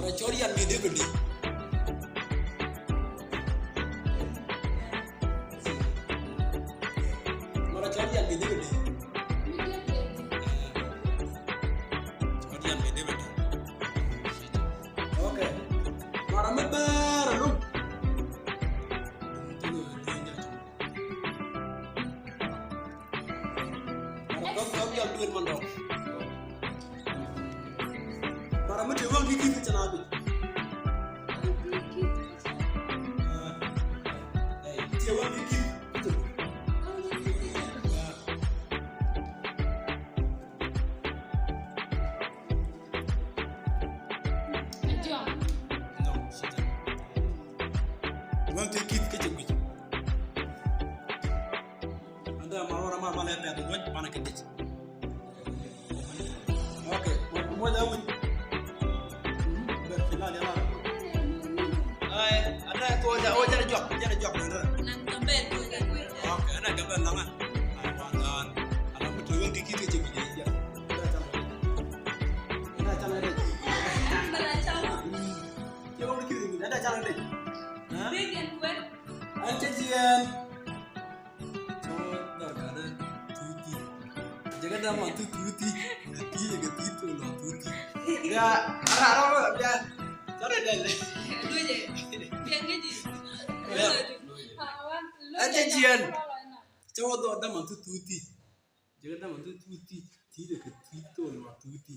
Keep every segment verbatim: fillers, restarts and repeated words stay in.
Cɔr yan mi dee bɛ dee. Mara cɔr yan mi dee bɛ dee. Cɔr yan mi dee bɛ dee. Okay. Mara mi bɛɛr a lum. Mara mi te wäŋ ki ki̱th cɛ na bi. Te wäŋ ki ki̱th. Wäŋ te ki̱th kä cɛ guic. Anda ma rɔra ma ma lɛ pɛt wec banɛ kɛ dic. Okay, mo da wec. Ber final ya la. Ay, anda ko ja o ja jok, ja jok. Nan ka ber ko ja. Okay, ana ka ber langa. Ay, wan dan. Ala ko to ki ki ki ki. Anda chama. Anda chama. Anda chama. An cɛ jiɛn. Cɔ dhɔr gatdä tuthi. Jɛ kɛ dama thu tuthi. Ti jɛ kɛ thi thol lɔ tuthi. Ya, ara ara ya. Cɔ dɛ dɛ. An cɛ jiɛn. Cɔ dhɔr dama thu tuthi. Jɛ kɛ dama thu tuthi. Ti jɛ kɛ thi thol lɔ tuthi.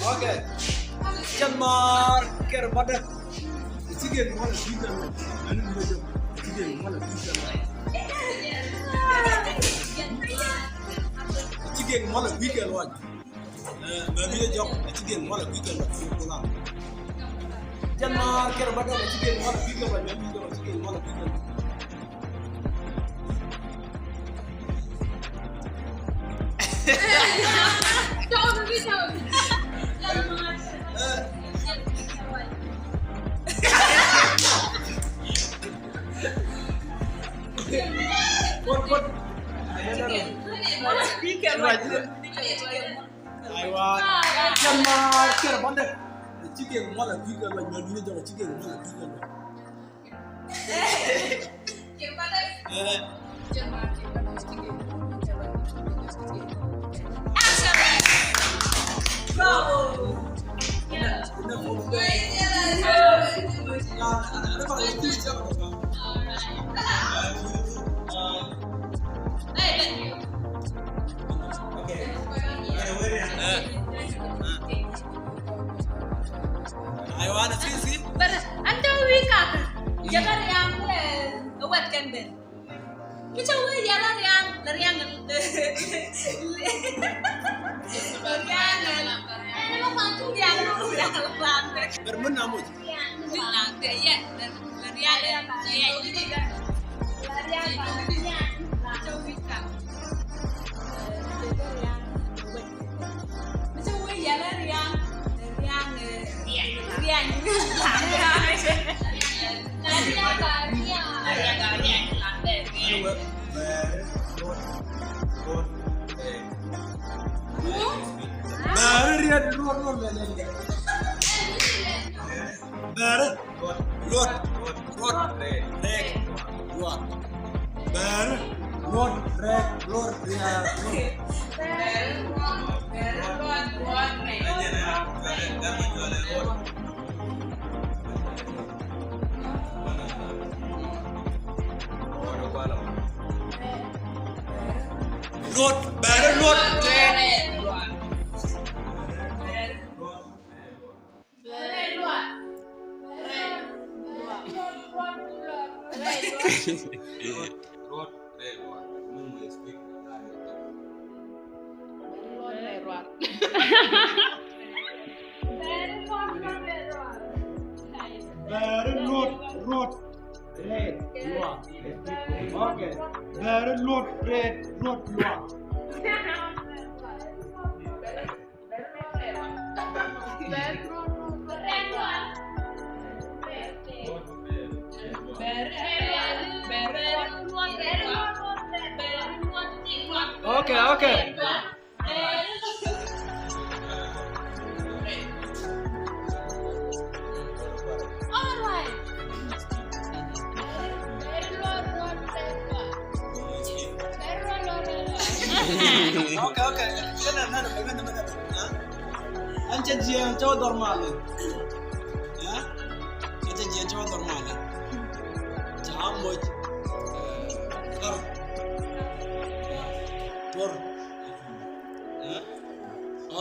Okay. Jɛn maar kɛrɛ bädä. Cikɛ ŋuɔl a kui̱ kɛ lɔc. Ɛn mi jɛ cikɛ ŋuɔl a kui̱ kɛ lɔc. Cikɛ ŋuɔl a kui̱ kɛ lɔc. Mɛ mi jɛ jɔk cikɛ ŋuɔl a kui̱ kɛ lɔc. Jɛn maar kɛrɛ bädä cikɛ ŋuɔl a kui̱ kɛ lɔc. Mɛ mi jɛ jɔk cikɛ ŋuɔl a kui̱ kɛ lɔc. Aywa, jɛn maar kɛrɛ bädä. Cikɛ ŋuɔl a kui̱ kɛ lɔc, mɛ duŋni jɔk cikɛ ŋuɔl a kui̱ kɛ lɔc. Aywa, na sisi. Bɛ an te wi̱i̱ kakä. Jɛ bɛ riaŋ, eh, wɛt kɛn ben. Mi cɛ wee yɛl a riaŋ, la riaŋ, la riaŋ, ɛn ma man tu riaŋ, la riaŋ. Bɛ mi na moc. Riaŋ, riaŋ, riaŋ. Bɛɛri riɛt ruɔt ruɔt lɛ lɛ. Bɛɛri. Luɔt, luɔt, luɔt, rɛk, luɔt. Bɛɛri, luɔt, rɛk, luɔt, riaak, luɔt. Luɔt, bɛɛri, luɔt, rɛk. Ruɔt, ruɔt, ruɔt. Ruɔt, ruɔt. Very ruɔt, very ruɔt. Very Okay. Bɛr luɔt red luɔt luɔt. Okay, okay. Okay, okay. Ɛn cɛ jiɛn cɛ wä dhɔr malɛ. Ɛn cɛ jiɛn cɛ wä dhɔr malɛ. Ca moc. Kar. Tuɔr.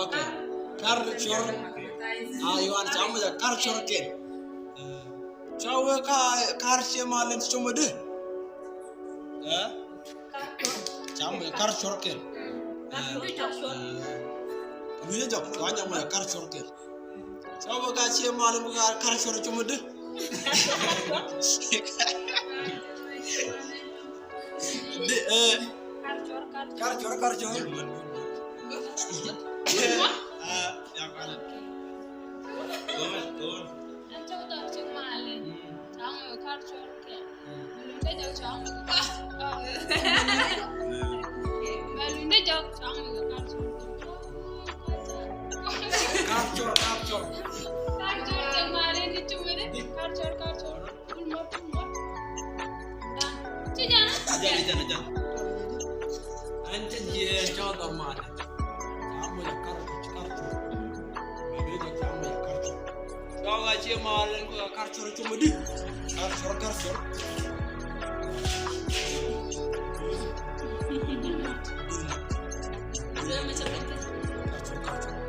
Okay. Kar cuɔr. A yuan ca moc kar cuɔr kɛl. Ca wee ka kar ciɛ malɛ cumɛ di. Ca moc kar cuɔr kɛl. Lunyɛ jɔk ca moc kar cuɔr kɛl. Ca wee ka ciɛ malɛ kar cuɔr cumɛ di. Di, eh. Kar cuɔr, kar cuɔr. Ah, ya kɔn. Go on, go on. Ɛn cä wä dhɔr cieŋ malɛ. Ca moc kar cuɔr kɛl. Mɛ luny dee jɔk ca moc kar cuɔr. Mɛ luny dee jɔk ca moc kar cuɔr. Kar cuɔr, kar cuɔr. Kar cuɔr cieŋ malɛ ni cumɛ di. Kar cuɔr, kar cuɔr. Pul mɔ, pul mɔ. Ci jɛn. Jɛn, jɛn, jɛn. Ɛn cä jiɛn cä wä dhɔr malɛ. Ca moc kar cuɔr, kar cuɔr. Mɛ dee jɔk ca moc kar cuɔr. Ca wee ka ciɛ malɛ kar cuɔr cumɛ di. Kar cuɔr, kar cuɔr. Kar cuɔr, kar cuɔr.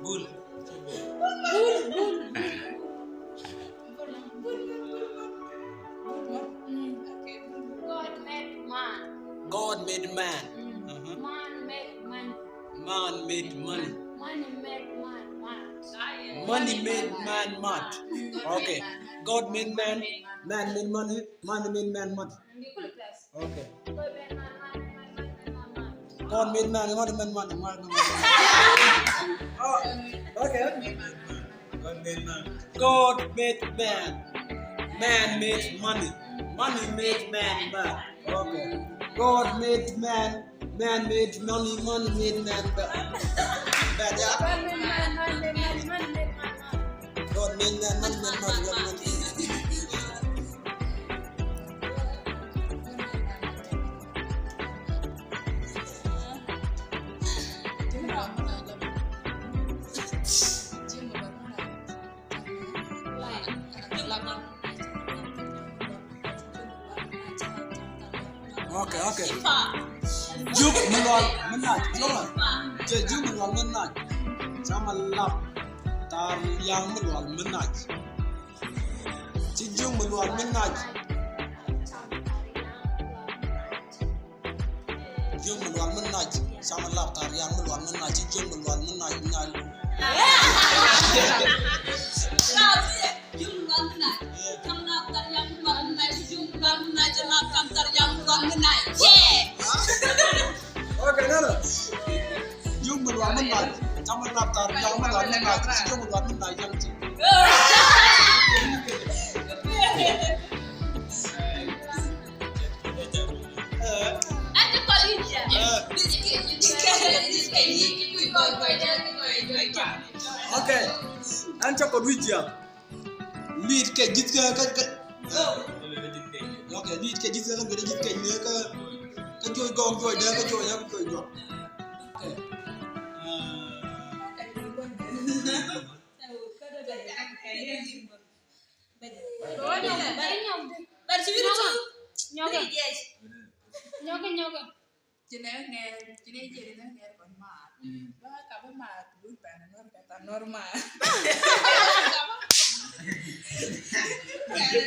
Bul. Bul, bul, bul. God made man. God made man. Mm. Uh-huh. Man made money. Man made money. Money made man. Money made man mad. Okay. God made man. Man made money. Money made man mad. Okay. God made man, God made man, man, man. Oh, okay. God made man. God made man. Man made money. Money made man mad. Okay. God made man. Man made money. Money made man mad. Bad, yeah. God made man, man made money, money made man mad. God made man, man made money, God made. Okay, okay. Jiök mi lual mi nac, jiök mi. Cɛ jiök mi lual mi nac. Ca ma lap. Tar yaŋ mi lual mi nac. Ci jiök mi lual mi nac. Jiök mi lual mi nac. Ca ma lap tar yaŋ mi lual mi nac. Ci jiök mi lual mi nac, mi nac. Okay, no, no. Jiök mi lual mi nac. Ca ma lap tar yaŋ mi lual mi nac. Ci jiök mi lual mi nac yaŋ ci. Okay. Ɛn cä kɔt wi̱c jiath. Li̱i̱t kɛ ji̱th kɛ, kɛ, kɛ. Okay, li̱i̱t kɛ ji̱th kɛ, kɛ, kɛ ji̱th kɛ, kɛ, kɛ juɔc gɔɔk juɔc dee, kɛ juɔc, kɛ juɔc juɔk. Okay. Nyɔkɛ, nyɔkɛ, nyɔkɛ. Ci nɛ ŋɛɛr, ci nɛ jiɛc, ci nɛ ŋɛɛr kɔn maar. Ba ka ba ma dut ba na nor ka ta normal. Ba na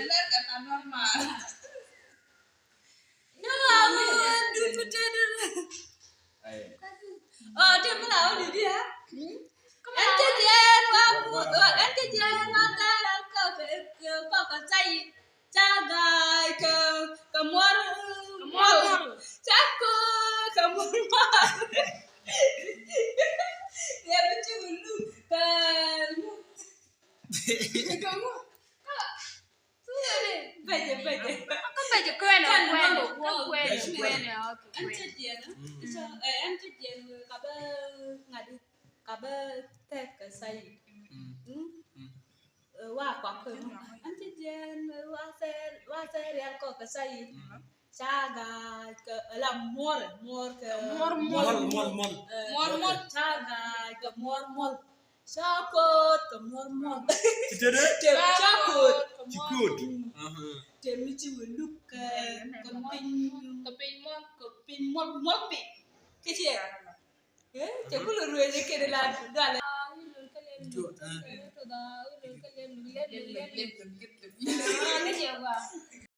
nor ka ta normal. No, I will do to tell you. Oh, tell me now, did you? Ɛn ti jiɛɛn wa, ɛn ti jiɛɛn wa tɛl kɛ kɛ kɛ kɛ cay. Ca ga̱a̱c kɛ kɛ muɔr muɔr. Ca ko̱o̱r kɛ muɔr muɔr. Yɛ bi ci wulu kɛ mu. Kɛ mu. Bɛcɛ bɛcɛ. Kä bɛcɛ kuɛnɛ kuɛnɛ kuɛnɛ kuɛnɛ. Ɛn ti jiɛɛn. Ɛn ti jiɛɛn ka bä ŋa̱di ka bä tɛk kɛ cay. Wa kɔak kɛ ɛn ti jiɛɛn wa thɛɛr wa thɛɛr rial kɔ kɛ cay. Ca ga̱a̱c kɛ la muɔr muɔr kɛ muɔr muɔr. Mɔl, mɔl, mɔl. Muɔr muɔr. Ca ga̱a̱c kɛ muɔr muɔr. Ca ko̱o̱t kɛ muɔr muɔr. Ti te de? Te ca ko̱o̱t. Ci ko̱o̱t. Te mi ci wä luk kɛ kɛ piny kɛ piny muɔr kɛ piny muɔr muɔr piny. Kɛ ciɛ. Cɛ kulɛ ruëëc kɛn la dualɛ.